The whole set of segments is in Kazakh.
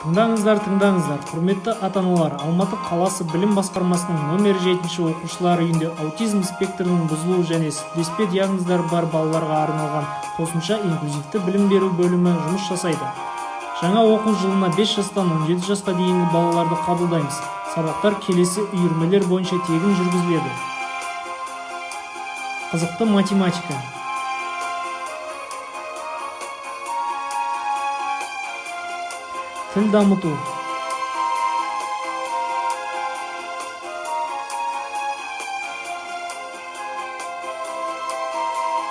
Тыңдаңыздар, тыңдаңыздар, құрметті ата-аналар! Алматы қаласы білім басқармасының номер 7 оқушылар үйінде аутизм спектрінің бұзылуы және ілеспе диагноздары бар балаларға арналған қосымша инклюзивті білім беру бөлімі жұмыс жасайды. Жаңа оқу жылына 5 жастан 17 жасқа дейінгі балаларды қабылдаймыз. Сабақтар келесі үйірмелер бойынша тегін жүргізіледі: қызықты математика, тіл дамыту,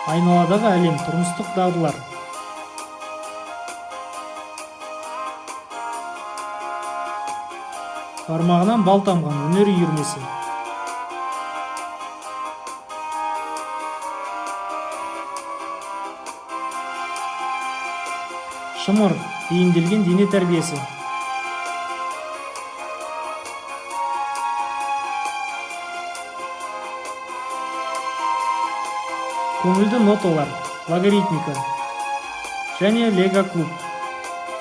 айналадағы әлем, тұрмыстық дағдылар, бармағынан бал тамған өнер үйірмесі, шымыр бейімделген дене тәрбиесі, көңілді ноталар, логоритмика және лего клуб.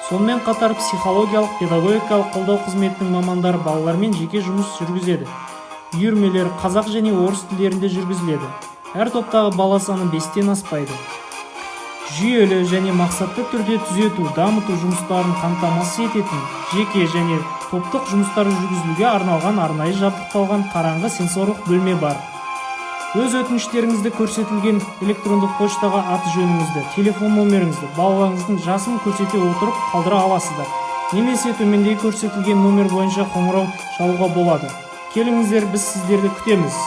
Сонымен қатар психологиялық, педагогикалық қолдау қызметінің мамандары балалармен жеке жұмыс жүргізеді. Үйірмелер қазақ және орыс тілдерінде жүргізіледі. Әр топтағы бала саны 5-тен аспайды. Жүйелі және мақсатты түрде түзету, дамыту жұмыстарын қамтамасыз ететін жеке және топтық жұмыстар жүргізуге арналған арнайы жабдықталған қараңғы сенсорлық бөлме бар. Өз өтініштеріңізді көрсетілген электрондық поштаға аты жөніңізді, телефон номеріңізді, балаларыңыздың жасын көрсете отырып қалдыра аласыздар немесе төмендегі көрсетілген номер бойынша қоңырау шалуға болады. Келіңіздер, біз сіздерді күтеміз.